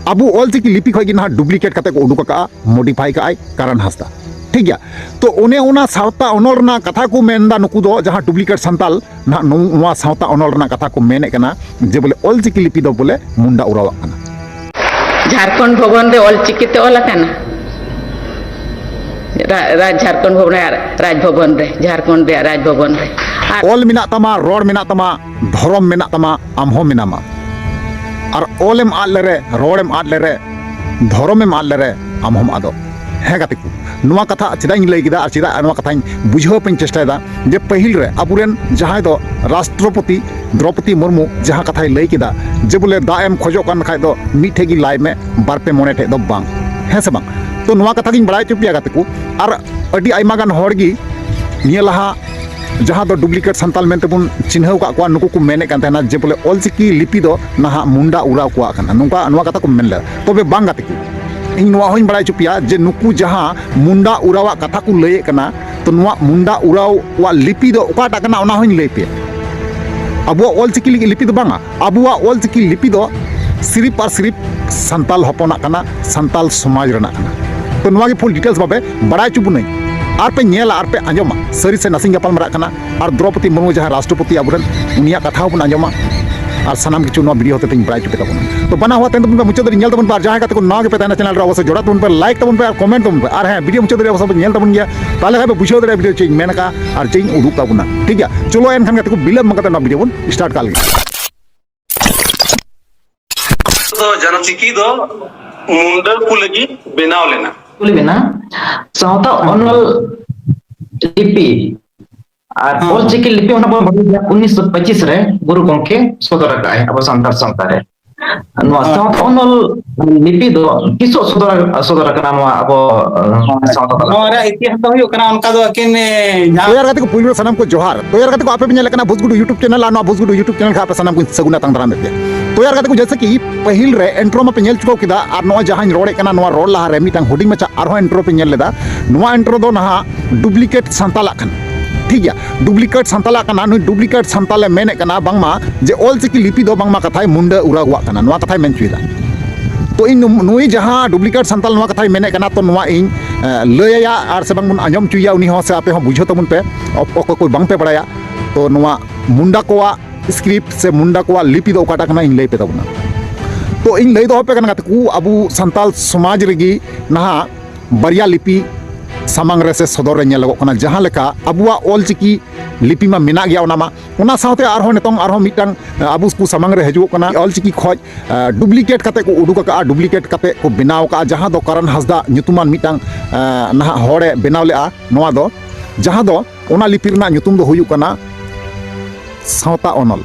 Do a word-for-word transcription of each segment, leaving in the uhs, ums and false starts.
ᱟᱵᱚ ᱚᱞᱪᱤᱠᱤ ᱞᱤᱯᱤ ᱠᱷᱚᱱ ᱜᱮ ᱱᱟᱦᱟᱜ ᱰᱩᱯᱞᱤᱠᱮᱴ ᱠᱟᱛᱮ ᱠᱚ ᱩᱰᱩᱠ ᱟᱠᱟᱜᱼᱟ, ᱢᱚᱰᱤᱯᱷᱟᱭ ᱠᱟᱜᱼᱟᱭ ᱠᱟᱨᱟᱱ ᱦᱟᱸᱥᱫᱟ᱾ ᱴᱷᱤᱠ ᱜᱮᱭᱟ᱾ ᱛᱚ ᱚᱱᱮ ᱚᱱᱟ ᱥᱟᱶᱛᱟ ᱚᱱᱚᱞ ᱨᱮᱱᱟᱜ ᱠᱟᱛᱷᱟ ᱠᱚ ᱢᱮᱱᱫᱟ ᱱᱩᱠᱩ ᱫᱚ, ᱡᱟᱦᱟᱸ ᱰᱩᱯᱞᱤᱠᱮᱴ ᱥᱟᱱᱛᱟᱞ ᱱᱟᱦᱟᱜ ᱱᱚᱣ-, ᱱᱚᱣᱟ ᱥᱟᱶᱛᱟ ᱚᱱᱚᱞ ᱨᱮᱱᱟᱜ ᱠᱟᱛᱷᱟ ᱠᱚ ᱢᱮᱱᱮᱫ ᱠᱟᱱᱟ ᱡᱮ ᱵᱚᱞᱮ ᱚᱞᱪᱤᱠᱤ ᱞᱤᱯᱤ ᱫᱚ ᱵᱚᱞᱮ ᱢᱩᱱᱰᱟ ᱩᱨᱟᱣᱟᱜ ᱠᱟᱱᱟ᱾ ᱡᱷᱟᱲᱠᱷᱚᱸᱰ ᱵᱷᱚᱵᱚᱱ ᱨᱮ ᱚᱞᱪᱤᱠᱤ ᱛᱮ ᱚᱞ ᱟᱠᱟᱱᱟ᱾ ᱨᱟ-, ᱨᱟᱡᱽ ᱡᱷᱟᱲᱠᱷᱚᱸᱰ ᱵᱷᱚᱵᱚᱱ ᱨᱮ, ᱨᱟᱡᱽ ᱵᱷᱚᱵᱚᱱ ᱨᱮ, ᱡᱷᱟᱲᱠᱷᱚᱸᱰ ᱨᱮᱭᱟᱜ ᱨᱟᱡᱽ ᱵᱷᱚᱵᱚᱱ ᱨᱮ᱾ ᱟᱨ ᱚᱞ ᱢᱮᱱᱟᱜ ᱛᱟᱢᱟ, ᱨᱚᱲ ᱢᱮᱱᱟᱜ ᱛᱟᱢᱟ, ᱫᱷᱚᱨᱚᱢ ᱢᱮᱱᱟᱜ ᱛᱟᱢᱟ, ᱟᱢ ᱦᱚᱸ ᱢᱮᱱᱟᱢᱟ᱾ ᱟᱨ ᱚᱞᱮᱢ ᱟᱫ ᱞᱮᱨᱮ, ᱨᱚᱲᱮᱢ ᱟᱫ ᱞᱮᱨᱮ, ᱫᱷᱚᱨᱚᱢᱮᱢ ᱟᱫ ᱞᱮᱨᱮ, ᱟᱢ ᱦᱚᱸᱢ ᱟᱫᱚᱜ᱾ ᱦᱮᱸ ᱜᱟᱛᱮ ᱠᱚ, ᱱᱚᱣᱟ ᱠᱟᱛᱷᱟ ᱪᱮᱫᱟᱜ ᱤᱧ ᱞᱟᱹᱭ ᱠᱮᱫᱟ ᱟᱨ ᱪᱮᱫᱟᱜ ᱱᱚᱣᱟ ᱠᱟᱛᱷᱟᱧ ᱵᱩᱡᱷᱟᱹᱣ ᱟᱯᱮᱧ ᱪᱮᱥᱴᱟᱭᱮᱫᱟ ᱡᱮ ᱯᱟᱹᱦᱤᱞ ᱨᱮ ᱟᱵᱚᱨᱮᱱ ᱡᱟᱦᱟᱸᱭ ᱫᱚ ᱨᱟᱥᱴᱨᱚᱯᱚᱛᱤ ᱫᱨᱚᱯᱚᱫᱤ ᱢᱩᱨᱢᱩ ᱡᱟᱦᱟᱸ ᱠᱟᱛᱷᱟᱭ ᱞᱟᱹᱭ ᱠᱮᱫᱟ ᱡᱮ ᱵᱚᱞᱮ ᱫᱟᱜ ᱮᱢ ᱠᱷᱚᱡᱚᱜ ᱠᱟᱱ ᱠᱷᱟᱡ ᱫᱚ ᱢᱤᱫ ᱴᱷᱮᱡ ᱜᱮ ᱞᱟᱭ ᱢᱮ, ᱵᱟᱨ ᱯᱮ ᱢᱚᱬᱮ ᱴᱷᱮᱡ ᱫᱚ ᱵᱟᱝ, ᱦᱮᱸ ᱥᱮ ᱵᱟᱝ? ᱛᱚ ᱱᱚᱣᱟ ᱠᱟᱛᱷᱟ ᱜᱤᱧ ᱵᱟᱲᱟᱭ ᱦᱚᱪᱚ ᱯᱮᱭᱟ ᱜᱟᱛᱮ ᱠᱚ᱾ ᱟᱨ ᱟᱹᱰᱤ ᱟᱭᱢᱟ ᱜᱟᱱ ᱦᱚᱲ ᱜᱮ ᱱᱤᱭᱟᱹ ᱞᱟᱦᱟ ᱡᱟᱦᱟᱸ ᱫᱚ ᱰᱩᱯᱞᱤᱠᱮᱴ ᱥᱟᱱᱛᱟᱞ ᱢᱮᱱᱛᱮ ᱵᱚᱱ ᱪᱤᱱᱦᱟᱹᱣ ᱟᱠᱟᱫ ᱠᱚᱣᱟ, ᱱᱩᱠᱩ ᱠᱚ ᱢᱮᱱᱮᱫ ᱠᱟᱱ ᱛᱟᱦᱮᱱᱟ ᱡᱮ ᱵᱚᱞᱮ ᱚᱞᱪᱤᱠᱤ ᱞᱤᱯᱤ ᱫᱚ ᱱᱟᱦᱟᱜ ᱢᱩᱱᱰᱟ ᱩᱨᱟᱣ ᱠᱚᱣᱟᱜ ᱠᱟᱱᱟ, ᱱᱚᱝᱠᱟ ᱱᱚᱣᱟ ᱠᱟᱛᱷᱟ ᱠᱚ ᱢᱮᱱ ᱞᱮᱫᱟ᱾ ᱛᱚᱵᱮ ᱵᱟᱝ ᱜᱟᱛᱮ ᱠᱚ, ᱤᱧ ᱱᱚᱣᱟ ᱦᱚᱸᱧ ᱵᱟᱲᱟᱭ ᱦᱚᱪᱚ ᱯᱮᱭᱟ ᱡᱮ ᱱᱩᱠᱩ ᱡᱟᱦᱟᱸ ᱢᱩᱱᱰᱟ ᱩᱨᱟᱣᱟᱜ ᱠᱟᱛᱷᱟ ᱠᱚ ᱞᱟᱹᱭᱮᱫ ᱠᱟᱱᱟ, ᱛᱚ ᱱᱚᱣᱟ ᱢᱩᱱᱰᱟ ᱩᱨᱟᱣᱟᱜ ᱞᱤᱯᱤ ᱫᱚ ᱚᱠᱟᱴᱟᱜ ᱠᱟᱱᱟ ᱚᱱᱟ ᱦᱚᱸᱧ ᱞᱟᱹᱭ ᱯᱮᱭᱟ᱾ ᱟᱵᱚᱣᱟᱜ ᱚᱞᱪᱤᱠᱤ ᱞᱤᱯᱤ ᱫᱚ ᱵᱟᱝᱟ, ᱟᱵᱚᱣᱟᱜ ᱚᱞᱪᱤᱠᱤ ᱞᱤᱯᱤ ᱫᱚ ᱥᱤᱨᱤᱯ ᱟᱨ ᱥᱤᱨᱤᱯ ᱥᱟᱱᱛᱟᱞ ᱦᱚᱯᱚᱱᱟᱜ ᱠᱟᱱᱟ, ᱥᱟᱱᱛᱟᱞ ᱥᱚᱢᱟᱡᱽ ᱨᱮᱱᱟᱜ ᱠᱟᱱᱟ᱾ ᱛᱚ ᱱᱚᱣᱟ ᱜᱮ ᱯᱷᱩᱞ ᱰᱤᱴᱮᱞᱥ ᱵᱷᱟᱵᱮ ᱵᱟᱲᱟᱭ ᱦᱚᱪᱚ ᱵᱚᱱᱟᱹᱧ᱾ ᱟᱨ ᱯᱮ ᱧᱮᱞᱟ ᱟᱨ ᱯᱮ ᱟᱸᱡᱚᱢᱟ, ᱥᱟᱹᱨᱤ ᱥᱮ ᱱᱟᱥᱮᱧ ᱜᱟᱯᱟᱞ ᱢᱟᱨᱟᱜ ᱠᱟᱱᱟ᱾ ᱟᱨ ᱫᱨᱚᱯᱚᱫᱤ ᱢᱩᱨᱢᱩ ᱡᱟᱦᱟᱸᱭ ᱨᱟᱥᱴᱨᱚᱯᱚᱛᱤ ᱟᱵᱚᱨᱮᱱ, ᱩᱱᱤᱭᱟᱜ ᱠᱟᱛᱷᱟ ᱦᱚᱸᱵᱚᱱ ᱟᱸᱡᱚᱢᱟ᱾ ᱟᱨ ᱥᱟᱱᱟᱢ ᱠᱤᱪᱷᱩ ᱱᱚᱣᱟ ᱵᱷᱤᱰᱤᱭᱳ ᱦᱚᱛᱮ ᱛᱮᱧ ᱵᱟᱲᱟᱭ ᱦᱚᱪᱚ ᱯᱮ ᱛᱟᱵᱚᱱᱟ᱾ ᱛᱚ ᱵᱟᱱᱟ ᱦᱚᱲ ᱛᱟᱭᱚᱢ ᱛᱮᱵᱚᱱ ᱯᱮ, ᱢᱩᱪᱟᱹᱫ ᱫᱷᱟᱹᱵᱤᱡ ᱧᱮᱞ ᱛᱟᱵᱚᱱ ᱯᱮ, ᱟᱨ ᱡᱟᱦᱟᱸᱭ ᱜᱟᱛᱮ ᱠᱚ ᱱᱟᱣᱟ ᱜᱮᱯᱮ ᱛᱟᱦᱮᱱᱟ ᱪᱮᱱᱮᱞ ᱨᱮ, ᱚᱵᱚᱥᱥᱳᱭ ᱡᱚᱲᱟᱣ ᱛᱟᱵᱚᱱ ᱯᱮ, ᱞᱟᱭᱤᱠ ᱛᱟᱵᱚᱱ ᱯᱮ ᱟᱨ ᱠᱚᱢᱮᱱᱴ ᱛᱟᱵᱚᱱ ᱯᱮ᱾ ᱟᱨ ᱦᱮᱸ, ᱵᱷᱤᱰᱤᱭᱳ ᱢᱩᱪᱟᱹᱫ ᱫᱷᱟᱹᱵᱤᱡ ᱚᱵᱚᱥᱥᱳᱭ ᱯᱮ ᱧᱮᱞ ᱛᱟᱵᱚᱱ ᱜᱮᱭᱟ, ᱛᱟᱦᱚᱞᱮ ᱠᱷᱟᱡ ᱯᱮ ᱵᱩᱡᱷᱟᱹᱣ ᱫᱟᱲᱮᱭᱟᱜᱼᱟ ᱵᱷᱤᱰᱤᱭᱳ ᱪᱮᱫ ᱤᱧ ᱢᱮᱱ ᱟᱠᱟᱫᱼᱟ ᱟᱨ ᱪᱮᱫ ᱤᱧ ᱩᱫᱩᱜ ᱛᱟᱵᱚᱱᱟ᱾ ᱴᱷᱤᱠ ᱜᱮᱭᱟ, ᱪᱚᱞᱚ ᱮᱱᱠᱷᱟᱱ ᱜᱟᱛᱮ ᱠᱚ, ᱵᱤᱞᱚᱢ ᱮᱢ ᱠᱟᱛᱮ ᱱᱚᱣᱟ ᱵᱷᱤᱰᱤᱭᱳ ᱵᱚᱱ ᱥᱴᱟᱨᱴ ᱠᱟᱜ ᱞᱮᱜᱮ᱾ ᱫᱚ ᱡᱟᱱᱟᱢ ᱪᱤᱠᱤ ᱫᱚ ᱢᱩᱱᱰᱟᱹ ᱠᱚ ᱞᱟᱹᱜᱤᱫ ᱵᱮᱱᱟᱣ ᱞᱮᱱᱟ᱾ ᱠᱩᱞᱤ ᱢᱮᱱᱟ, ᱥᱟᱶᱛᱟ ᱚᱱᱚᱞ ᱞᱤᱯᱤ ᱟᱨ ᱦᱮᱸ᱾ ᱚᱞᱪᱤᱠᱤ ᱞᱤᱯᱤ ᱚᱱᱟ ᱵᱚᱱ ᱵᱟᱰᱟᱭ ᱜᱮᱭᱟ, ᱩᱱᱤᱥᱥᱚ ᱯᱚᱸᱪᱤᱥ ᱨᱮ ᱜᱩᱨᱩ ᱜᱚᱢᱠᱮ ᱥᱚᱫᱚᱨ ᱟᱠᱟᱫᱼᱟᱭ ᱟᱵᱚ ᱥᱟᱱᱛᱟᱲ ᱥᱟᱶᱛᱟ ᱨᱮ᱾ ᱱᱚᱣᱟ ᱦᱮᱸ᱾ ᱥᱟᱶᱛᱟ ᱚᱱᱚᱞ ᱞᱤᱯᱤ ᱫᱚ ᱛᱤᱥᱚᱜ ᱥᱚᱫᱚᱨ, ᱥᱚᱫᱚᱨ ᱟᱠᱟᱱᱟ ᱱᱚᱣᱟ ᱟᱵᱚ, ᱟᱸ, ᱥᱟᱶᱛᱟ ᱛᱟᱞᱟ ᱱᱚᱣᱟ ᱨᱮ? ᱨᱮᱭᱟᱜ ᱤᱛᱤᱦᱟᱥ ᱫᱚ ᱦᱩᱭᱩᱜ ᱠᱟᱱᱟ ᱚᱱᱠᱟ ᱫᱚ ᱟᱹᱠᱤᱱ, ᱮ, ᱡᱟᱦᱟᱸ ᱛᱚᱭᱟᱨ ᱜᱟᱛᱮ ᱠᱚ, ᱯᱩᱭᱞᱩ ᱨᱮ ᱥᱟᱱᱟᱢ ᱠᱚ ᱡᱚᱦᱟᱨ᱾ ᱛᱚᱭᱟᱨ ᱜᱟᱛᱮ ᱠᱚ, ᱟᱯᱮ ᱯᱮ ᱧᱮᱞᱮᱫ ᱠᱟᱱᱟ ᱵᱷᱩᱥᱜᱩᱰᱩ YouTube channel, ᱟᱨ ᱱᱚᱣᱟ ᱵᱷᱩᱥᱜᱩᱰᱩ YouTube channel ᱠᱷᱟᱱ ᱟᱯᱮ ᱥᱟᱱᱟᱢ ᱠᱚᱧ ᱥᱟᱹᱜᱩᱱ ᱟᱛᱟᱝ ᱫᱟᱨᱟᱢᱮᱫ ᱯᱮᱭᱟ᱾ ᱛᱚᱭᱟᱨ ᱜᱟᱛᱮ ᱠᱚ, ᱡᱮᱭᱥᱮ ᱠᱤ ᱯᱟᱹᱦᱤᱞ ᱨᱮ ᱤᱱᱴᱨᱳ ᱢᱟᱯᱮ ᱧᱮᱞ ᱪᱩᱠᱟᱹᱣ ᱠᱮᱫᱟ, ᱟᱨ ᱱᱚᱣᱟ ᱡᱟᱦᱟᱸᱧ ᱨᱚᱲᱮᱫ ᱠᱟᱱᱟ, ᱱᱚᱣᱟ ᱨᱚᱲ ᱞᱟᱦᱟ ᱨᱮ ᱢᱤᱫᱴᱟᱝ ᱦᱩᱰᱤᱧ ᱢᱟᱪᱷᱟ ᱟᱨᱦᱚᱸ ᱤᱱᱴᱨᱳ ᱯᱮ ᱧᱮᱞ ᱞᱮᱫᱟ᱾ ᱱᱚᱣᱟ ᱤᱱᱴᱨᱳ ᱫᱚ ᱱᱟᱦᱟᱜ ᱰᱩᱯᱞᱤᱠᱮᱴ ᱥᱟᱱᱛᱟᱞᱟᱜ ᱠᱟᱱᱟ᱾ ᱴᱷᱤᱠ ᱜᱮᱭᱟ, ᱰᱩᱯᱞᱤᱠᱮᱴ ᱥᱟᱱᱛᱟᱞᱟᱜ ᱠᱟᱱᱟ᱾ ᱱᱩᱭ ᱰᱩᱯᱞᱤᱠᱮᱴ ᱥᱟᱱᱛᱟᱞᱮ ᱢᱮᱱᱮᱫ ᱠᱟᱱᱟ ᱵᱟᱝᱢᱟ ᱡᱮ ᱚᱞ ᱪᱤᱠᱤ ᱞᱤᱯᱤ ᱫᱚ ᱵᱟᱝᱢᱟ ᱠᱟᱛᱷᱟᱭ ᱢᱩᱱᱰᱟᱹ ᱩᱨᱟᱣᱟᱜ ᱠᱟᱱᱟ, ᱱᱚᱣᱟ ᱠᱟᱛᱷᱟᱭ ᱢᱮᱱ ᱦᱚᱪᱚᱭᱮᱫᱟ᱾ ᱛᱚ ᱤᱧ ᱱᱩ- ᱱᱩᱭ ᱡᱟᱦᱟᱸ ᱰᱩᱯᱞᱤᱠᱮᱴ ᱥᱟᱱᱛᱟᱞ ᱱᱚᱣᱟ ᱠᱟᱛᱷᱟᱭ ᱢᱮᱱᱮᱫ ᱠᱟᱱᱟ, ᱛᱚ ᱱᱚᱣᱟ ᱤᱧ ᱮ, ᱞᱟᱹᱭ ᱟᱭᱟ ᱟᱨ ᱥᱮ ᱵᱟᱝ ᱵᱚᱱ ᱟᱸᱡᱚᱢ ᱦᱚᱪᱚᱭᱮᱭᱟ ᱩᱱᱤ ᱦᱚᱸ, ᱥᱮ ᱟᱯᱮ ᱦᱚᱸ ᱵᱩᱡᱷᱟᱹᱣ ᱛᱟᱵᱚᱱ ᱯᱮ᱾ ᱚᱠ- ᱚᱠᱚᱭ ᱠᱚ ᱵᱟᱝ ᱯᱮ ᱵᱟᱲᱟᱭᱟ, ᱛᱚ ᱱᱚᱣᱟ ᱢᱩᱱᱰᱟ ᱠᱚᱣᱟᱜ ᱥᱠᱨᱤᱯᱴ ᱥᱮ ᱢᱩᱱᱰᱟ ᱠᱚᱣᱟᱜ ᱞᱤᱯᱤ ᱫᱚ ᱚᱠᱟᱴᱟᱜ ᱠᱟᱱᱟ, ᱤᱧ ᱞᱟᱹᱭ ᱯᱮ ᱛᱟᱵᱚᱱᱟ᱾ ᱛᱚ ᱤᱧ ᱞᱟᱹᱭ ᱫᱚᱦᱚ ᱯᱮ ᱠᱟᱱᱟ ᱜᱟᱛᱮ ᱠᱚ, ᱟᱵᱚ ᱥᱟᱱᱛᱟᱞ ᱥᱚᱢᱟᱡᱽ ᱨᱮᱜᱮ ᱱᱟᱦᱟᱜ ᱵᱟᱨᱭᱟ ᱞᱤᱯᱤ ᱥᱟᱢᱟᱝ ᱨᱮ ᱥᱮ ᱥᱚᱫᱚᱨ ᱨᱮ ᱧᱮᱞᱚᱜᱚᱜ ᱠᱟᱱᱟ, ᱡᱟᱦᱟᱸ ᱞᱮᱠᱟ ᱟᱵᱚᱣᱟᱜ ᱚᱞᱪᱤᱠᱤ ᱞᱤᱯᱤ ᱢᱟ ᱢᱮᱱᱟᱜ ᱜᱮᱭᱟ, ᱚᱱᱟ ᱢᱟ, ᱚᱱᱟ ᱥᱟᱶᱛᱮ ᱟᱨᱦᱚᱸ ᱱᱤᱛᱚᱝ ᱟᱨᱦᱚᱸ ᱢᱤᱫᱴᱟᱝ ᱮ, ᱟᱵᱚ ᱠᱚ ᱥᱟᱢᱟᱝ ᱨᱮ ᱦᱤᱡᱩᱜᱚᱜ ᱠᱟᱱᱟ, ᱚᱞᱪᱤᱠᱤ ᱠᱷᱚᱡ ᱮ, ᱰᱩᱯᱞᱤᱠᱮᱴ ᱠᱟᱛᱮ ᱠᱚ ᱩᱰᱩᱠ ᱟᱠᱟᱜᱼᱟ, ᱰᱩᱯᱞᱤᱠᱮᱴ ᱠᱟᱛᱮ ᱠᱚ ᱵᱮᱱᱟᱣ ᱟᱠᱟᱜᱼᱟ, ᱡᱟᱦᱟᱸ ᱫᱚ ᱠᱟᱨᱟᱱ ᱦᱟᱸᱥᱫᱟ ᱧᱩᱛᱩᱢᱟᱱ ᱢᱤᱫᱴᱟᱝ ᱮ, ᱱᱟᱦᱟᱜ ᱦᱚᱲᱮ ᱵᱮᱱᱟᱣ ᱞᱮᱜᱼᱟ᱾ ᱱᱚᱣᱟ ᱫᱚ, ᱡᱟᱦᱟᱸ ᱫᱚ ᱚᱱᱟ ᱞᱤᱯᱤ ᱨᱮᱱᱟᱜ ᱧᱩᱛᱩᱢ ᱫᱚ ᱦᱩᱭᱩᱜ ᱠᱟᱱᱟ ᱥᱟᱶᱛᱟ ᱚᱱᱚᱞ᱾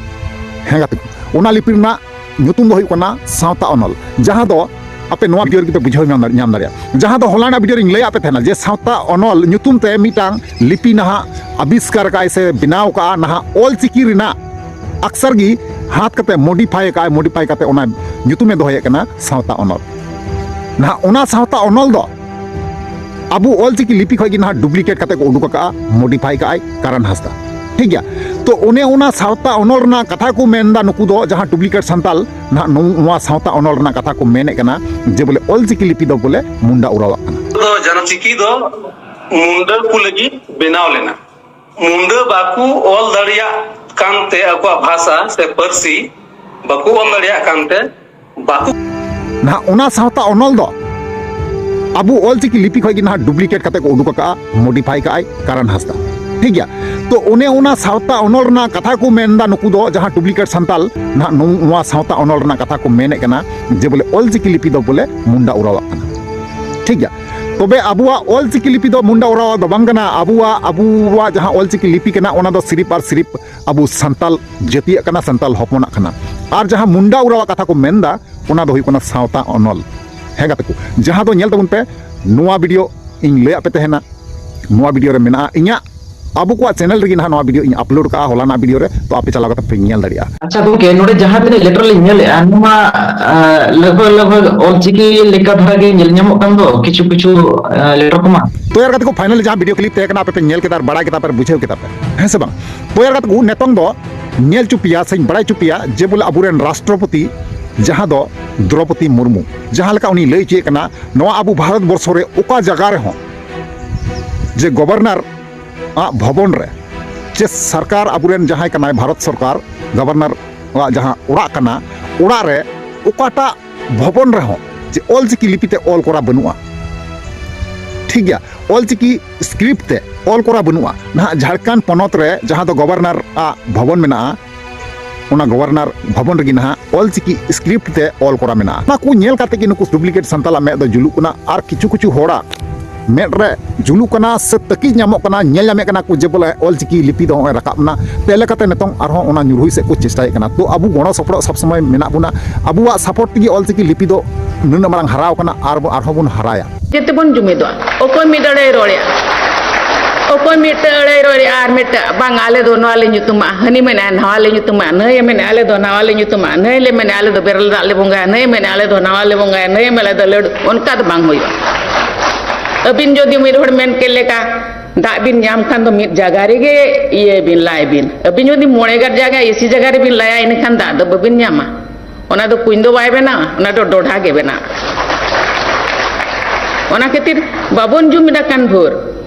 ᱦᱮᱸ ᱜᱟᱛᱮ ᱠᱚ, ᱚᱱᱟ ᱞᱤᱯᱤ ᱨᱮᱱᱟᱜ ᱧᱩᱛᱩᱢ ᱫᱚ ᱦᱩᱭᱩᱜ ᱠᱟᱱᱟ ᱥᱟᱶᱛᱟ ᱚᱱᱚᱞ, ᱡᱟᱦᱟᱸ ᱫᱚ ᱟᱯᱮ ᱱᱚᱣᱟ ᱵᱷᱤᱰᱤᱭᱳ ᱨᱮᱜᱮ ᱯᱮ ᱵᱩᱡᱷᱟᱹᱣ ᱧᱟᱢ ᱫᱟᱲᱮ- ᱧᱟᱢ ᱫᱟᱲᱮᱭᱟᱜᱼᱟ᱾ ᱡᱟᱦᱟᱸ ᱫᱚ ᱦᱚᱞᱟᱱᱟᱜ ᱵᱷᱤᱰᱤᱭᱳ ᱨᱤᱧ ᱞᱟᱹᱭᱟᱫ ᱯᱮ ᱛᱟᱦᱮᱱᱟ ᱡᱮ ᱥᱟᱶᱛᱟ ᱚᱱᱚᱞ ᱧᱩᱛᱩᱢ ᱛᱮ ᱢᱤᱫᱴᱟᱝ ᱞᱤᱯᱤ ᱱᱟᱦᱟᱜ ᱟᱵᱤᱥᱠᱟᱨ ᱠᱟᱜᱼᱟᱭ ᱥᱮ ᱵᱮᱱᱟᱣ ᱠᱟᱜᱼᱟ, ᱱᱟᱦᱟᱜ ᱚᱞ ᱪᱤᱠᱤ ᱨᱮᱱᱟᱜ ᱟᱠᱥᱟᱨ ᱜᱮ ᱦᱟᱛ ᱠᱟᱛᱮ ᱢᱚᱰᱤᱯᱷᱟᱭ ᱠᱟᱜᱼᱟᱭ, ᱢᱚᱰᱤᱯᱷᱟᱭ ᱠᱟᱛᱮ ᱚᱱᱟ ᱧᱩᱛᱩᱢᱮ ᱫᱚᱦᱚᱭᱮᱫ ᱠᱟᱱᱟ ᱥᱟᱶᱛᱟ ᱚᱱᱚᱞ᱾ ᱱᱟᱦᱟᱜ ᱚᱱᱟ ᱥᱟᱶᱛᱟ ᱚᱱᱚᱞ ᱫᱚ ᱟᱵᱚ ᱚᱞᱪᱤᱠᱤ ᱞᱤᱯᱤ ᱠᱷᱚᱡ ᱜᱮ ᱱᱟᱦᱟᱜ ᱰᱩᱯᱞᱤᱠᱮᱴ ᱠᱟᱛᱮ ᱠᱚ ᱩᱰᱩᱠ ᱟᱠᱟᱜᱼᱟ, ᱢᱚᱰᱤᱯᱷᱟᱭ ᱠᱟᱜᱼᱟᱭ ᱠᱟᱨᱟᱱ ᱦᱟᱸᱥᱫᱟ᱾ ᱴᱷᱤᱠ ᱜᱮᱭᱟ, ᱛᱚ ᱚᱱᱮ ᱚᱱᱟ ᱥᱟᱶᱛᱟ ᱚᱱᱚᱞ ᱨᱮᱱᱟᱜ ᱠᱟᱛᱷᱟ ᱠᱚ ᱢᱮᱱᱫᱟ ᱱᱩᱠᱩ ᱫᱚ, ᱡᱟᱦᱟᱸ ᱰᱩᱯᱞᱤᱠᱮᱴ ᱥᱟᱱᱛᱟᱞ ᱱᱟᱦᱟᱜ ᱱᱚᱣᱟ ᱥᱟᱶᱛᱟ ᱚᱱᱚᱞ ᱨᱮᱱᱟᱜ ᱠᱟᱛᱷᱟ ᱠᱚ ᱢᱮᱱᱮᱫ ᱠᱟᱱᱟ ᱡᱮ ᱵᱚᱞᱮ ᱚᱞᱪᱤᱠᱤ ᱞᱤᱯᱤ ᱫᱚ ᱵᱚᱞᱮ ᱢᱩᱱᱰᱟ ᱩᱨᱟᱣᱟᱜ ᱠᱟᱱᱟ᱾ ᱫᱚ ᱡᱟᱦᱟᱸ ᱪᱤᱠᱤ ᱫᱚ ᱢᱩᱱᱰᱟᱹ ᱠᱚ ᱞᱟᱹᱜᱤᱫ ᱵᱮᱱᱟᱣ ᱞᱮᱱᱟ᱾ ᱢᱩᱱᱰᱟᱹ ᱵᱟᱠᱚ ᱚᱞ ᱫᱟᱲᱮᱭᱟᱜ ᱠᱟᱱᱛᱮ, ᱟᱠᱚᱣᱟᱜ ᱵᱷᱟᱥᱟ ᱥᱮ ᱯᱟᱹᱨᱥᱤ ᱵᱟᱠᱚ ᱚᱞ ᱫᱟᱲᱮᱭᱟᱜ ᱠᱟᱱᱛᱮ, ᱵᱟᱠᱚ ᱱᱟᱦᱟᱜ ᱚᱱᱟ ᱥᱟᱶᱛᱟ ᱚᱱᱚᱞ ᱫᱚ ᱟᱵᱚ ᱚᱞᱪᱤᱠᱤ ᱞᱤᱯᱤ ᱠᱷᱚᱡ ᱜᱮ ᱱᱟᱦᱟᱜ ᱰᱩᱯᱞᱤᱠᱮᱴ ᱠᱟᱛᱮ ᱠᱚ ᱩᱰᱩᱠ ᱟᱠᱟᱜᱼᱟ, ᱢᱚᱰᱤᱯᱷᱟᱭ ᱠᱟᱜᱼᱟᱭ ᱠᱟᱨᱟᱱ ᱦᱟᱸᱥᱫᱟ᱾ ᱴᱷᱤᱠ ᱜᱮᱭᱟ, ᱛᱚ ᱚᱱᱮ ᱚᱱᱟ ᱥᱟᱶᱛᱟ ᱚᱱᱚᱞ ᱨᱮᱱᱟᱜ ᱠᱟᱛᱷᱟ ᱠᱚ ᱢᱮᱱᱫᱟ ᱱᱩᱠᱩ ᱫᱚ, ᱡᱟᱦᱟᱸ ᱰᱩᱯᱞᱤᱠᱮᱴ ᱥᱟᱱᱛᱟᱞ ᱱᱟᱦᱟᱜ ᱱᱚᱣᱟ ᱥᱟᱶᱛᱟ ᱚᱱᱚᱞ ᱨᱮᱱᱟᱜ ᱠᱟᱛᱷᱟ ᱠᱚ ᱢᱮᱱᱮᱫ ᱠᱟᱱᱟ ᱡᱮ ᱵᱚᱞᱮ ᱚᱞᱪᱤᱠᱤ ᱞᱤᱯᱤ ᱫᱚ ᱵᱚᱞᱮ ᱢᱩᱱᱰᱟ ᱩᱨᱟᱣᱟᱜ ᱠᱟᱱᱟ᱾ ᱴᱷᱤᱠ ᱜᱮᱭᱟ, ᱛᱚᱵᱮ ᱟᱵᱚᱣᱟᱜ ᱚᱞᱪᱤᱠᱤ ᱞᱤᱯᱤ ᱫᱚ ᱢᱩᱱᱰᱟ ᱩᱨᱟᱣᱟᱜ ᱫᱚ ᱵᱟᱝ ᱠᱟᱱᱟ᱾ ᱟᱵᱚᱣᱟᱜ, ᱟᱵᱚᱣᱟᱜ ᱡᱟᱦᱟᱸ ᱚᱞᱪᱤᱠᱤ ᱞᱤᱯᱤ ᱠᱟᱱᱟ, ᱚᱱᱟ ᱫᱚ ᱥᱤᱨᱤᱯ ᱟᱨ ᱥᱤᱨᱤᱯ ᱟᱵᱚ ᱥᱟᱱᱛᱟᱞ ᱡᱟᱹᱛᱤᱭᱟᱜ ᱠᱟᱱᱟ, ᱥᱟᱱᱛᱟᱞ ᱦᱚᱯᱚᱱᱟᱜ ᱠᱟᱱᱟ᱾ ᱟᱨ ᱡᱟᱦᱟᱸ ᱢᱩᱱᱰᱟ ᱩᱨᱟᱣᱟᱜ ᱠᱟᱛᱷᱟ ᱠᱚ ᱢᱮᱱᱫᱟ, ᱚᱱᱟ ᱫᱚ ᱦᱩᱭᱩᱜ ᱠᱟᱱᱟ ᱥᱟᱶᱛᱟ ᱚᱱᱚᱞ᱾ ᱦᱮᱸ ᱜᱟᱛᱮ ᱠᱚ, ᱡᱟᱦᱟᱸ ᱫᱚ ᱧᱮᱞ ᱛᱟᱵᱚᱱ ᱯᱮ, ᱱᱚᱣᱟ ᱵᱷᱤᱰᱤᱭᱳ ᱤᱧ ᱞᱟᱹᱭᱟᱫ ᱯᱮ ᱛᱟᱦᱮᱱᱟ, ᱱᱚᱣᱟ ᱵᱷᱤᱰᱤᱭᱳ ᱨᱮ ᱢᱮᱱᱟᱜᱼᱟ᱾ ᱤᱧᱟᱹᱜ ᱟᱵᱚ ᱠᱚᱣᱟᱜ ᱪᱮᱱᱮᱞ ᱨᱮᱜᱮ ᱱᱟᱦᱟᱜ ᱱᱚᱣᱟ ᱵᱷᱤᱰᱤᱭᱳ ᱤᱧ ᱟᱯᱞᱳᱰ ᱠᱟᱜᱼᱟ ᱦᱚᱞᱟᱱᱟᱜ ᱵᱷᱤᱰᱤᱭᱳ ᱨᱮ, ᱛᱚ ᱟᱯᱮ ᱪᱟᱞᱟᱣ ᱠᱟᱛᱮ ᱯᱮ ᱧᱮᱞ ᱫᱟᱲᱮᱭᱟᱜᱼᱟ᱾ ᱟᱪᱪᱷᱟ ᱜᱚᱢᱠᱮ, ᱱᱚᱰᱮ ᱡᱟᱦᱟᱸ ᱛᱤᱱᱟᱹᱜ ᱞᱮᱴᱟᱨ ᱞᱤᱧ ᱧᱮᱞᱮᱫᱼᱟ, ᱱᱚᱣᱟ ᱟᱸ, ᱞᱟᱜᱽ ᱵᱷᱟᱜᱽ, ᱞᱟᱜᱽ ᱵᱷᱟᱜᱽ ᱚᱞᱪᱤᱠᱤ ᱞᱮᱠᱟ ᱫᱷᱟᱨᱟ ᱜᱮ ᱧᱮᱞ ᱧᱟᱢᱚᱜ ᱠᱟᱱ ᱫᱚ ᱠᱤᱪᱷᱩ ᱠᱤᱪᱷᱩ, ᱟᱸ, ᱞᱮᱴᱟᱨ ᱠᱚᱢᱟ᱾ ᱛᱚ ᱭᱟᱨ ᱜᱟᱛᱮ ᱠᱚ, ᱯᱷᱟᱭᱱᱟᱞ ᱡᱟᱦᱟᱸ ᱵᱷᱤᱰᱤᱭᱳ ᱠᱞᱤᱯ ᱛᱟᱦᱮᱸ ᱠᱟᱱᱟ, ᱟᱯᱮ ᱯᱮ ᱧᱮᱞ ᱠᱮᱫᱟ ᱟᱨ ᱵᱟᱲᱟᱭ ᱠᱮᱫᱟ ᱯᱮ ᱟᱨ ᱵᱩᱡᱷᱟᱹᱣ ᱠᱮᱫᱟ ᱯᱮ, ᱦᱮᱸ ᱥᱮ ᱵᱟᱝ? ᱛᱚ ᱭᱟᱨ ᱜᱟᱛᱮ ᱠᱚ, ᱱᱤᱛᱚᱝ ᱫᱚ ᱧᱮᱞ ᱦᱚᱪᱚ ᱯᱮᱭᱟ ᱥᱮᱧ ᱵᱟᱲᱟᱭ ᱦᱚᱪᱚ ᱯᱮᱭᱟ ᱡᱮ ᱵᱚᱞᱮ ᱟᱵᱚᱨᱮᱱ ᱨᱟᱥᱴᱨᱚᱯᱚᱛᱤ ᱡᱟᱦᱟᱸ ᱫᱚ ᱫᱨᱚᱯᱚᱫᱤ ᱢᱩᱨᱢᱩ, ᱡᱟᱦᱟᱸ ᱞᱮᱠᱟ ᱩᱱᱤ ᱞᱟᱹᱭ ᱦᱚᱪᱚᱭᱮᱫ ᱠᱟᱱᱟ, ᱱᱚᱣᱟ ᱟᱵᱚ ᱵᱷᱟᱨᱚᱛ ᱵᱚᱨᱥᱚ ᱨᱮ ᱚᱠᱟ ᱡᱟᱭᱜᱟ ᱨᱮᱦᱚᱸ ᱡᱮ ᱜᱚᱵᱷᱚᱨᱱᱚᱨ ᱟᱜ ᱵᱷᱚᱵᱚᱱ ᱨᱮ, ᱡᱮ ᱥᱚᱨᱠᱟᱨ ᱟᱵᱚᱨᱮᱱ ᱡᱟᱦᱟᱸᱭ ᱠᱟᱱᱟᱭ, ᱵᱷᱟᱨᱚᱛ ᱥᱚᱨᱠᱟᱨ ᱜᱚᱵᱷᱚᱨᱱᱚᱨ ᱟᱜ ᱡᱟᱦᱟᱸ ᱚᱲᱟᱜ ᱠᱟᱱᱟ, ᱚᱲᱟᱜ ᱨᱮ ᱚᱠᱟᱴᱟᱜ ᱵᱷᱚᱵᱚᱱ ᱨᱮᱦᱚᱸ ᱡᱮ ᱚᱞᱪᱤᱠᱤ ᱞᱤᱯᱤ ᱛᱮ ᱚᱞ ᱠᱚᱨᱟ ᱵᱟᱹᱱᱩᱜᱼᱟ᱾ ᱴᱷᱤᱠ ᱜᱮᱭᱟ, ᱚᱞᱪᱤᱠᱤ ᱥᱠᱨᱤᱯᱴ ᱛᱮ ᱚᱞ ᱠᱚᱨᱟ ᱵᱟᱹᱱᱩᱜᱼᱟ᱾ ᱱᱟᱦᱟᱜ ᱡᱷᱟᱲᱠᱷᱚᱸᱰ ᱯᱚᱱᱚᱛ ᱨᱮ ᱡᱟᱦᱟᱸ ᱫᱚ ᱜᱚᱵᱷᱚᱨᱱᱚᱨ ᱟᱜ ᱵᱷᱚᱵᱚᱱ ᱢᱮᱱᱟᱜᱼᱟ, ᱚᱱᱟ ᱜᱚᱵᱷᱚᱨᱱᱚᱨ ᱵᱷᱚᱵᱚᱱ ᱨᱮᱜᱮ ᱱᱟᱦᱟᱜ ᱚᱞᱪᱤᱠᱤ ᱥᱠᱨᱤᱯᱴ ᱛᱮ ᱚᱞ ᱠᱚᱨᱟ ᱢᱮᱱᱟᱜᱼᱟ᱾ ᱚᱱᱟ ᱠᱚ ᱧᱮᱞ ᱠᱟᱛᱮ ᱜᱮ ᱱᱩᱠᱩ ᱰᱩᱯᱞᱤᱠᱮᱴ ᱥᱟᱱᱛᱟᱞᱟᱜ ᱢᱮᱫ ᱫᱚ ᱡᱩᱞᱩᱜ ᱠᱟᱱᱟ᱾ ᱟᱨ ᱠᱤᱪᱷᱩ ᱠᱤᱪᱷᱩ ᱦᱚᱲᱟᱜ ᱢᱮᱫ ᱨᱮ ᱡᱩᱞᱩᱜ ᱠᱟᱱᱟ ᱥᱮ ᱛᱟᱹᱠᱤᱡ ᱧᱟᱢᱚᱜ ᱠᱟᱱᱟ, ᱧᱮᱞ ᱧᱟᱢᱮᱫ ᱠᱟᱱᱟ ᱠᱚ ᱡᱮ ᱵᱚᱞᱮ ᱚᱞᱪᱤᱠᱤ ᱞᱤᱯᱤ ᱫᱚ ᱱᱚᱜᱼᱚᱭ ᱨᱟᱠᱟᱵ ᱮᱱᱟ᱾ ᱛᱮ ᱞᱮᱠᱟᱛᱮ ᱱᱤᱛᱚᱝ ᱟᱨᱦᱚᱸ ᱚᱱᱟ ᱧᱩᱨᱦᱩᱭ ᱥᱮᱫ ᱠᱚ ᱪᱮᱥᱴᱟᱭᱮᱫ ᱠᱟᱱᱟ᱾ ᱛᱚ ᱟᱵᱚ ᱜᱚᱲᱚ ᱥᱚᱯᱚᱦᱚᱫ ᱥᱚᱵ ᱥᱚᱢᱚᱭ ᱢᱮᱱᱟᱜ ᱵᱚᱱᱟ᱾ ᱟᱵᱚᱣᱟᱜ ᱥᱟᱯᱳᱨᱴ ᱛᱮᱜᱮ ᱚᱞᱪᱤᱠᱤ ᱞᱤᱯᱤ ᱫᱚ ᱱᱩᱱᱟᱹᱜ ᱢᱟᱨᱟᱝ ᱦᱟᱨᱟᱣ ᱠᱟᱱᱟ ᱟᱨ ᱵᱚ-, ᱟᱨᱦᱚᱸ ᱵᱚᱱ ᱦᱟᱨᱟᱭᱟ᱾ ᱡᱮᱛᱮ ᱵᱚᱱ ᱡᱩᱢᱤᱫᱚᱜᱼᱟ᱾ ᱚᱠᱚᱭ ᱢᱤᱫ ᱟᱹᱲᱟᱹᱭ ᱨᱚᱲᱮᱜᱼᱟ, ᱚᱠᱚᱭ ᱢᱤᱫᱴᱟᱹ ᱟᱹᱲᱟᱹᱭ ᱨᱚᱲᱮᱜᱼᱟ ᱟᱨ ᱢᱤᱫᱴᱟᱹ, "ᱵᱟᱝ, ᱟᱞᱮ ᱫᱚ ᱱᱚᱣᱟ ᱞᱮ ᱧᱩᱛᱩᱢᱟ", ᱦᱟᱹᱱᱤ ᱢᱮᱱᱮᱜᱼᱟ, "ᱱᱚᱣᱟ ᱞᱮ ᱧᱩᱛᱩᱢᱟ", ᱱᱟᱹᱭᱮ ᱢᱮᱱᱮᱜᱼᱟ, "ᱟᱞᱮ ᱫᱚ ᱱᱟᱣᱟ ᱞᱮ ᱧᱩᱛᱩᱢᱟ", ᱱᱟᱹᱭ ᱞᱮ ᱢᱮᱱᱮᱜᱼᱟ, "ᱟᱞᱮ ᱫᱚ ᱵᱮᱨᱮᱞ ᱫᱟᱜ ᱞᱮ ᱵᱚᱸᱜᱟᱭᱟ", ᱱᱟᱹᱭᱮ ᱢᱮᱱᱮᱜᱼᱟ, "ᱟᱞᱮ ᱫᱚ ᱱᱟᱣᱟ ᱞᱮ ᱵᱚᱸᱜᱟᱭᱟ", ᱱᱟᱹᱭᱮ ᱢᱮᱱᱮᱜᱼᱟ, "ᱟᱞᱮ ᱫᱚ ᱞᱟᱹᱰᱩ", ᱚᱱᱠᱟ ᱫᱚ ᱵᱟᱝ ᱦᱩᱭᱩᱜᱼᱟ᱾ ᱟᱹᱵᱤᱱ ᱡᱩᱫᱤ ᱢᱤᱫ ᱦᱚᱲ ᱢᱮᱱ ᱠᱮᱫ ᱞᱮᱠᱟ ᱫᱟᱜ ᱵᱤᱱ ᱧᱟᱢ ᱠᱷᱟᱱ ᱫᱚ ᱢᱤᱫ ᱡᱟᱭᱜᱟ ᱨᱮᱜᱮ ᱤᱭᱟᱹᱭ ᱵᱤᱱ, ᱞᱟᱭ ᱵᱤᱱ᱾ ᱟᱹᱵᱤᱱ ᱡᱩᱫᱤ ᱢᱚᱬᱮ ᱜᱟᱱ ᱡᱟᱭᱜᱟ ᱮᱥᱤ ᱡᱟᱭᱜᱟ ᱨᱮᱵᱤᱱ ᱞᱟᱭᱟ, ᱤᱱᱟᱹᱠᱷᱟᱱ ᱫᱟᱜ ᱫᱚ ᱵᱟᱹᱵᱤᱱ ᱧᱟᱢᱟ᱾ ᱚᱱᱟ ᱫᱚ ᱠᱩᱧ ᱫᱚ ᱵᱟᱭ ᱵᱮᱱᱟᱣᱟ, ᱚᱱᱟ ᱫᱚ ᱰᱚᱰᱷᱟ ᱜᱮ ᱵᱮᱱᱟᱣᱟ᱾ ᱚᱱᱟ ᱠᱷᱟᱹᱛᱤᱨ ᱵᱟᱵᱚᱱ ᱡᱩᱢᱤᱫ ᱟᱠᱟᱱ ᱵᱷᱳᱨ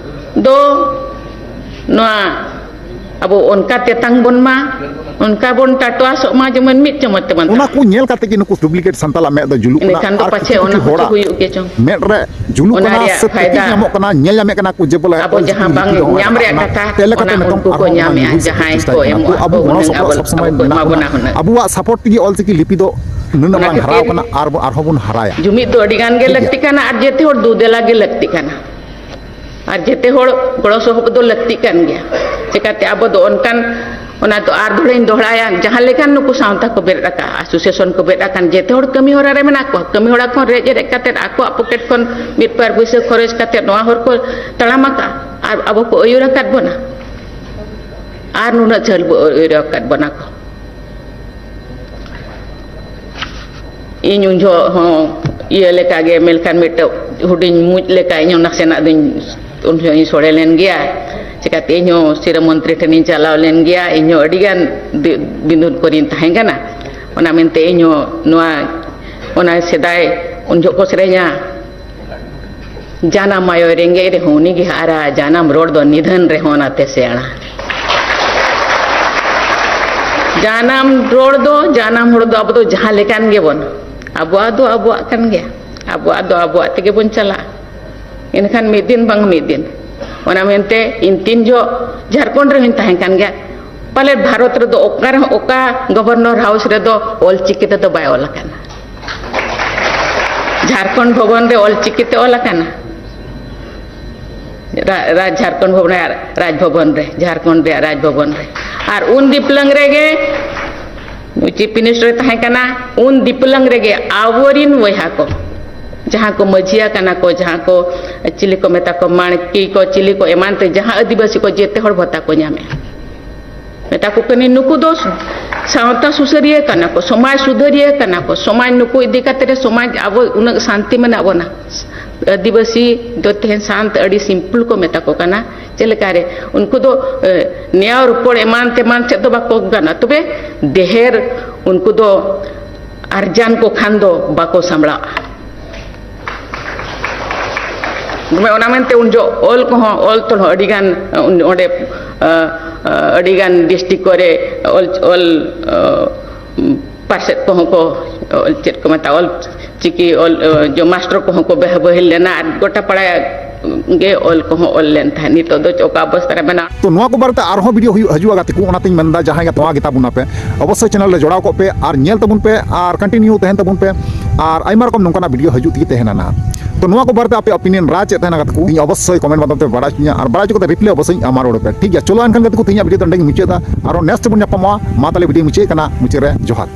ᱫᱚ ᱱᱚᱣᱟ ᱟᱵᱚ ᱚᱱᱠᱟ ᱛᱮᱛᱟᱝ ᱵᱚᱱ ᱢᱟ, ᱚᱱᱠᱟ ᱵᱚᱱ ᱴᱟᱴᱣᱟᱥᱚᱜ ᱢᱟ, ᱡᱮᱢᱚᱱ ᱢᱤᱫ ᱪᱟᱢᱚᱪ ᱛᱮᱵᱚᱱ ᱚᱱᱟ ᱠᱚ ᱧᱮᱞ ᱠᱟᱛᱮ ᱜᱮ ᱱᱩᱠᱩ ᱰᱩᱯᱞᱤᱠᱮᱴ ᱥᱟᱱᱛᱟᱞᱟᱜ ᱢᱮᱫ ᱫᱚ ᱡᱩᱞᱩᱜ ᱠᱟᱱᱟ᱾ ᱤᱱᱟᱹᱠᱷᱟᱱ ᱫᱚ ᱟᱨ ᱯᱟᱪᱷᱮ ᱠᱤᱪᱷᱩ ᱚᱱᱟ ᱠᱤᱪᱷᱩ ᱠᱚᱪᱚ ᱦᱚᱲᱟᱜ ᱦᱩᱭᱩᱜ ᱜᱮᱪᱚᱝ᱾ ᱢᱮᱫ ᱨᱮ ᱡᱩᱞᱩᱜ ᱚᱱᱟ ᱠᱟᱱᱟ ᱨᱮᱭᱟᱜ ᱥᱮ ᱛᱟᱹᱠᱤᱡ ᱯᱷᱟᱭᱫᱟ ᱧᱟᱢᱚᱜ ᱠᱟᱱᱟ, ᱧᱮᱞ ᱧᱟᱢᱮᱫ ᱠᱟᱱᱟ ᱠᱚ ᱡᱮ ᱵᱚᱞᱮ ᱟᱵᱚ ᱚᱞᱪᱤᱠᱤ ᱡᱟᱦᱟᱸ ᱞᱤᱯᱤ ᱵᱟᱝ ᱫᱚ ᱱᱚᱜᱼᱚᱭ ᱧᱟᱢ ᱨᱟᱠᱟᱵ ᱨᱮᱭᱟᱜ ᱠᱟᱱᱟ᱾ ᱠᱟᱛᱷᱟ, ᱛᱮ ᱞᱮᱠᱟᱛᱮ ᱚᱱᱟ ᱱᱤᱛᱚᱝ ᱩᱱᱠᱩ ᱠᱚ ᱟᱨᱦᱚᱸ ᱚᱱᱟ ᱧᱟᱢᱮᱜᱼᱟ, ᱧᱩᱨᱦᱩᱭ ᱥᱮᱫ ᱠᱚ ᱡᱟᱦᱟᱸᱭ ᱪᱮᱥᱴᱟᱭᱮᱫ ᱠᱚ ᱠᱟᱱᱟ᱾ ᱛᱚ ᱮᱢᱚᱜᱼᱟ ᱟᱵᱚ ᱠᱚ ᱜᱚᱲᱚ ᱦᱩᱱᱟᱹᱝ ᱥᱚᱯᱚᱦᱚᱫ ᱟᱵᱚ ᱥᱚᱵ ᱥᱚᱢᱚᱭ ᱠᱚ ᱢᱮᱱᱟᱜ ᱮᱢᱟ ᱵᱚᱱᱟ᱾ ᱵᱚᱱᱟ ᱦᱩᱱᱟᱹᱝ᱾ ᱟᱵᱚᱣᱟᱜ ᱥᱟᱯᱳᱨᱴ ᱛᱮᱜᱮ ᱚᱞᱪᱤᱠᱤ ᱞᱤᱯᱤ ᱫᱚ ᱱᱩᱱᱟᱹᱜ ᱚᱱᱟ ᱢᱟᱨᱟᱝ ᱦᱟᱨᱟᱣ ᱠᱷᱟᱹᱛᱤᱨ ᱠᱟᱱᱟ ᱟᱨ ᱵᱚ-, ᱟᱨᱦᱚᱸ ᱵᱚᱱ ᱦᱟᱨᱟᱭᱟ᱾ ᱡᱩᱢᱤᱫ ᱫᱚ ᱟᱹᱰᱤ ᱜᱟᱱ ᱜᱮ ᱴᱷᱤᱠ ᱜᱮᱭᱟ᱾ ᱞᱟᱹᱠᱛᱤ ᱠᱟᱱᱟ ᱟᱨ ᱡᱮᱛᱮ ᱦᱚᱲ ᱫᱩᱫᱮᱞᱟ ᱜᱮ ᱞᱟᱹᱠᱛᱤ ᱠᱟᱱᱟ᱾ ᱟᱨ ᱡᱮᱛᱮ ᱦᱚᱲ ᱜᱚᱲᱚ ᱥᱚᱯᱚᱦᱚᱫ ᱫᱚ ᱞᱟᱹᱠᱛᱤ ᱠᱟᱱ ᱜᱮᱭᱟ᱾ ᱪᱮᱠᱟᱛᱮ ᱟᱵᱚ ᱫᱚ ᱚᱱᱠᱟᱱ, ᱚᱱᱟ ᱫᱚ ᱟᱨ ᱫᱚᱦᱲᱟᱧ ᱫᱚᱦᱲᱟᱭᱟ, ᱡᱟᱦᱟᱸ ᱞᱮᱠᱟᱱ ᱱᱩᱠᱩ ᱥᱟᱶᱛᱟ ᱠᱚ ᱵᱮᱨᱮᱫ ᱟᱠᱟᱫ, ᱮᱥᱳᱥᱤᱭᱮᱥᱚᱱ ᱠᱚ ᱵᱮᱨᱮᱫ ᱟᱠᱟᱱ, ᱡᱮᱛᱮ ᱦᱚᱲ ᱠᱟᱹᱢᱤ ᱦᱚᱨᱟ ᱨᱮ ᱢᱮᱱᱟᱜ ᱠᱚᱣᱟ᱾ ᱠᱟᱹᱢᱤ ᱦᱚᱨᱟ ᱠᱷᱚᱱ ᱨᱮᱡ ᱨᱮᱡ ᱠᱟᱛᱮᱫ ᱟᱠᱚᱣᱟᱜ ᱯᱚᱠᱮᱴ ᱠᱷᱚᱱ ᱢᱤᱫ ᱵᱟᱨ ᱯᱩᱭᱥᱟᱹ ᱠᱷᱚᱨᱚᱪ ᱠᱟᱛᱮᱫ ᱱᱚᱣᱟ ᱦᱚᱨ ᱠᱚ ᱛᱟᱲᱟᱢ ᱟᱠᱟᱫ ᱟᱨ ᱟᱵᱚ ᱠᱚ ᱟᱹᱭᱩᱨ ᱟᱠᱟᱫ ᱵᱚᱱᱟ᱾ ᱟᱨ ᱱᱩᱱᱟᱹᱜ ᱡᱷᱟᱹᱞ ᱵᱚ ᱟᱹᱭᱩᱨ ᱟᱠᱟᱫ ᱵᱚᱱᱟ ᱠᱚ᱾ ᱤᱧ ᱩᱱ ᱡᱚᱦᱚᱜ ᱦᱚᱸ ᱤᱭᱟᱹ ᱞᱮᱠᱟᱜᱮ, ᱢᱮᱱᱠᱷᱟᱱ ᱢᱤᱫᱴᱮᱡ ᱦᱩᱰᱤᱧ ᱢᱩᱡ ᱞᱮᱠᱟ ᱤᱧ ᱦᱚᱸ ᱱᱟᱥᱮᱱᱟᱜ ᱫᱚᱧ, ᱩᱱ ᱡᱚᱦᱚᱜ ᱤᱧ ᱥᱚᱲᱮ ᱞᱮᱱ ᱜᱮᱭᱟ᱾ ᱪᱤᱠᱟᱹᱛᱮ ᱤᱧ ᱦᱚᱸ ᱥᱤᱨᱟᱹ ᱢᱚᱱᱛᱨᱤ ᱴᱷᱮᱱᱤᱧ ᱪᱟᱞᱟᱣ ᱞᱮᱱ ᱜᱮᱭᱟ, ᱤᱧ ᱦᱚᱸ ᱟᱹᱰᱤ ᱜᱟᱱ ᱫᱤ-, ᱵᱤᱸᱫᱩᱱ ᱠᱚᱨᱮᱧ ᱛᱟᱦᱮᱸ ᱠᱟᱱᱟ᱾ ᱚᱱᱟ ᱢᱮᱱᱛᱮ ᱤᱧ ᱦᱚᱸ ᱱᱚᱣᱟ, ᱚᱱᱟ ᱥᱮᱫᱟᱭ ᱩᱱ ᱡᱚᱦᱚᱜ ᱠᱚ ᱥᱮᱨᱮᱧᱟ, "ᱡᱟᱱᱟᱢ ᱟᱭᱳ ᱨᱮᱸᱜᱮᱡ ᱨᱮᱦᱚᱸ ᱩᱱᱤ ᱜᱮ ᱦᱟᱨᱟ, ᱡᱟᱱᱟᱢ ᱨᱚᱲ ᱫᱚ ᱱᱤᱫᱷᱟᱹᱱ ᱨᱮᱦᱚᱸ ᱚᱱᱟᱛᱮ ᱥᱮᱬᱟ᱾" ᱡᱟᱱᱟᱢ ᱨᱚᱲ ᱫᱚ, ᱡᱟᱱᱟᱢ ᱦᱚᱲ ᱫᱚ ᱟᱵᱚ ᱫᱚ ᱡᱟᱦᱟᱸ ᱞᱮᱠᱟᱱ ᱜᱮᱵᱚᱱ, ᱟᱵᱚᱣᱟᱜ ᱫᱚ ᱟᱵᱚᱣᱟᱜ ᱠᱟᱱ ᱜᱮᱭᱟ, ᱟᱵᱚᱣᱟᱜ ᱫᱚ ᱟᱵᱚᱣᱟᱜ ᱛᱮᱜᱮ ᱵᱚᱱ ᱪᱟᱞᱟᱜᱼᱟ᱾ ᱮᱱᱠᱷᱟᱱ ᱢᱤᱫ ᱫᱤᱱ ᱵᱟᱝ ᱢᱤᱫ ᱫᱤᱱ, ᱚᱱᱟ ᱢᱮᱱᱛᱮ ᱤᱧ ᱛᱤᱱ ᱡᱚᱦᱚᱜ ᱡᱷᱟᱲᱠᱷᱚᱸᱰ ᱨᱮᱦᱚᱸᱧ ᱛᱟᱦᱮᱸ ᱠᱟᱱ ᱜᱮᱭᱟ, ᱯᱟᱞᱮᱫ ᱵᱷᱟᱨᱚᱛ ᱨᱮᱫᱚ ᱚᱠᱟ ᱨᱮᱦᱚᱸ, ᱚᱠᱟ ᱜᱚᱵᱷᱚᱨᱱᱚᱨ ᱦᱟᱣᱩᱥ ᱨᱮᱫᱚ ᱚᱞ ᱪᱤᱠᱤ ᱛᱮᱫᱚ ᱵᱟᱭ ᱚᱞ ᱟᱠᱟᱱᱟ᱾ ᱡᱷᱟᱲᱠᱷᱚᱸᱰ ᱵᱷᱚᱵᱚᱱ ᱨᱮ ᱚᱞ ᱪᱤᱠᱤ ᱛᱮ ᱚᱞ ᱟᱠᱟᱱᱟ᱾ ᱨᱟ-, ᱨᱟᱡᱽ, ᱡᱷᱟᱲᱠᱷᱚᱸᱰ ᱵᱷᱚᱵᱚᱱ ᱨᱮ, ᱨᱟᱡᱽ ᱵᱷᱚᱵᱚᱱ ᱨᱮ, ᱡᱷᱟᱲᱠᱷᱚᱸᱰ ᱨᱮᱭᱟᱜ ᱨᱟᱡᱽ ᱵᱷᱚᱵᱚᱱ ᱨᱮ᱾ ᱟᱨ ᱩᱱ ᱫᱤᱯᱞᱟᱝ ᱨᱮᱜᱮ ᱱᱩᱭ ᱪᱤᱯ ᱢᱤᱱᱤᱥᱴᱟᱨ ᱮ ᱛᱟᱦᱮᱸ ᱠᱟᱱᱟ, ᱩᱱ ᱫᱤᱯᱞᱟᱝ ᱨᱮᱜᱮ ᱟᱵᱚᱨᱤᱱ ᱵᱚᱭᱦᱟ ᱠᱚ, ᱡᱟᱦᱟᱸ ᱠᱚ ᱢᱟᱹᱡᱷᱤᱭᱟ ᱠᱟᱱᱟ ᱠᱚ, ᱡᱟᱦᱟᱸ ᱠᱚ ᱪᱤᱞᱤ ᱠᱚ ᱢᱮᱛᱟ ᱠᱚ, ᱢᱟᱬᱠᱤ ᱠᱚ, ᱪᱤᱞᱤ ᱠᱚ ᱮᱢᱟᱱ ᱛᱮ, ᱡᱟᱦᱟᱸ ᱟᱹᱫᱤᱵᱟᱹᱥᱤ ᱠᱚ ᱡᱮᱛᱮ ᱦᱚᱲ ᱵᱷᱟᱛᱟ ᱠᱚ ᱧᱟᱢᱮᱫᱼᱟ᱾ ᱢᱮᱛᱟ ᱠᱚ ᱠᱟᱹᱱᱟᱹᱧ, ᱱᱩᱠᱩ ᱫᱚ ᱥᱟᱶᱛᱟ ᱥᱩᱥᱟᱹᱨᱤᱭᱟᱹ ᱠᱟᱱᱟ ᱠᱚ, ᱥᱚᱢᱟᱡᱽ ᱥᱩᱫᱷᱟᱹᱨᱤᱭᱟᱹ ᱠᱟᱱᱟ ᱠᱚ, ᱥᱚᱢᱟᱡᱽ ᱱᱩᱠᱩ ᱤᱫᱤ ᱠᱟᱛᱮ ᱨᱮ ᱥᱚᱢᱟᱡᱽ ᱟᱵᱚ ᱩᱱᱟᱹᱜ ᱥᱟᱱᱛᱤ ᱢᱮᱱᱟᱜ ᱵᱚᱱᱟ᱾ ᱟᱹᱫᱤᱵᱟᱹᱥᱤ ᱫᱚ ᱛᱮᱦᱮᱧ ᱥᱟᱱᱛ ᱟᱹᱰᱤ ᱥᱤᱢᱯᱞ ᱠᱚ ᱢᱮᱛᱟ ᱠᱚ ᱠᱟᱱᱟ᱾ ᱪᱮᱫ ᱞᱮᱠᱟ ᱨᱮ? ᱩᱱᱠᱩ ᱫᱚ, ᱮ, ᱱᱮᱭᱟᱣ ᱨᱚᱯᱚᱲ ᱮᱢᱟᱱ ᱛᱮᱢᱟᱱ ᱪᱮᱫ ᱫᱚ ᱵᱟᱠᱚ ᱜᱟᱱᱟ, ᱛᱚᱵᱮ ᱰᱷᱮᱨ ᱩᱱᱠᱩ ᱫᱚ ᱟᱨᱡᱟᱱ ᱠᱚ ᱠᱷᱟᱱ ᱫᱚ ᱵᱟᱠᱚ ᱥᱟᱢᱵᱲᱟᱜᱼᱟ᱾ ᱚᱱᱟ ᱢᱮᱱᱛᱮ ᱩᱱ ᱡᱚᱦᱚᱜ ᱚᱞ ᱠᱚᱦᱚᱸ, ᱚᱞ ᱛᱚᱞ ᱦᱚᱸ ᱟᱹᱰᱤ ᱜᱟᱱ, ᱚᱸᱰᱮ, ᱟᱹᱰᱤ ᱜᱟᱱ ᱰᱤᱥᱴᱨᱤᱠᱴ ᱠᱚᱨᱮ ᱚᱞ, ᱚᱞ, ᱯᱟᱨᱥᱮᱫ ᱠᱚᱦᱚᱸ ᱠᱚ, ᱪᱮᱫ ᱠᱚ ᱢᱮᱛᱟᱜᱼᱟ, ᱚᱞ ᱪᱤᱠᱤ ᱚᱞ, ᱡᱚ ᱢᱟᱥᱴᱟᱨ ᱠᱚᱦᱚᱸ ᱠᱚ ᱵᱮᱦ-, ᱵᱟᱹᱦᱤᱞ ᱞᱮᱱᱟ ᱟᱨ ᱜᱚᱴᱟ ᱯᱟᱲᱟ ᱜᱮ ᱚᱞ ᱠᱚᱦᱚᱸ ᱚᱞ ᱞᱮᱱ ᱛᱟᱦᱮᱸᱫ᱾ ᱱᱤᱛᱚᱜ ᱫᱚ ᱚᱠᱟ ᱚᱵᱚᱥᱛᱟ ᱨᱮ ᱢᱮᱱᱟᱜᱼᱟ? ᱛᱚ, ᱱᱚᱣᱟ ᱠᱚ ᱵᱟᱨᱮᱛᱮ ᱟᱨᱦᱚᱸ ᱵᱷᱤᱰᱤᱭᱳ ᱦᱩᱭᱩᱜ, ᱦᱤᱡᱩᱜᱼᱟ ᱜᱟᱛᱮ ᱠᱚ, ᱚᱱᱟᱛᱮᱧ ᱢᱮᱱᱫᱟ ᱡᱟᱦᱟᱸᱭ ᱜᱮ ᱛᱚᱣᱟ ᱜᱮᱛᱟ ᱵᱚᱱᱟ ᱯᱮ, ᱚᱵᱚᱥᱥᱳᱭ ᱪᱮᱱᱮᱞ ᱨᱮ ᱡᱚᱲᱟᱣ ᱠᱚᱜ ᱯᱮ ᱟᱨ ᱧᱮᱞ ᱛᱟᱵᱚᱱ ᱯᱮ ᱟᱨ ᱠᱚᱱᱴᱤᱱᱤᱭᱩ ᱛᱟᱦᱮᱱ ᱛᱟᱵᱚᱱ ᱯᱮ ᱟᱨ ᱟᱭᱢᱟ ᱨᱚᱠᱚᱢ ᱱᱚᱝᱠᱟᱱᱟᱜ ᱵᱷᱤᱰᱤᱭᱳ ᱦᱤᱡᱩᱜ ᱛᱮᱜᱮ ᱛᱟᱦᱮᱱᱟ ᱱᱟᱦᱟᱜ᱾ ᱛᱚ, ᱱᱚᱣᱟ ᱠᱚ ᱵᱟᱨᱮᱛᱮ ᱟᱯᱮ ᱚᱯᱤᱱᱤᱭᱚᱱ ᱨᱟᱭ ᱪᱮᱫ ᱛᱟᱦᱮᱱᱟ ᱜᱟᱛᱮ ᱠᱚ, ᱤᱧ ᱚᱵᱚᱥᱥᱳᱭ ᱠᱚᱢᱮᱱᱴ ᱢᱟᱫᱽᱫᱷᱚᱢ ᱛᱮ ᱵᱟᱲᱟᱭ ᱦᱚᱪᱚᱧᱟ ᱟᱨ ᱵᱟᱲᱟᱭ ᱦᱚᱪᱚ ᱠᱟᱛᱮ ᱨᱤᱯᱞᱟᱭ ᱚᱵᱚᱥᱥᱳᱭ ᱤᱧ ᱮᱢᱟ ᱨᱩᱣᱟᱹᱲ ᱯᱮ᱾ ᱴᱷᱤᱠ ᱜᱮᱭᱟ, ᱪᱚᱞᱚ ᱮᱱᱠᱷᱟᱱ ᱜᱟᱛᱮ ᱠᱚ, ᱛᱮᱦᱮᱧᱟᱜ ᱵᱷᱤᱰᱤᱭᱳ ᱫᱚ ᱱᱚᱸᱰᱮ ᱜᱮ ᱢᱩᱪᱟᱹᱫ ᱮᱫᱟ᱾ ᱟᱨᱚ ᱱᱮᱠᱥᱴ ᱵᱚᱱ ᱧᱟᱯᱟᱢᱚᱜᱼᱟ᱾ ᱢᱟ ᱛᱟᱦᱞᱮ ᱵᱷᱤᱰᱤᱭᱳ ᱢᱩᱪᱟᱹᱫ ᱠᱟᱱᱟ, ᱢᱩᱪᱟᱹᱫ ᱨᱮ ᱡᱚᱦᱟᱨ᱾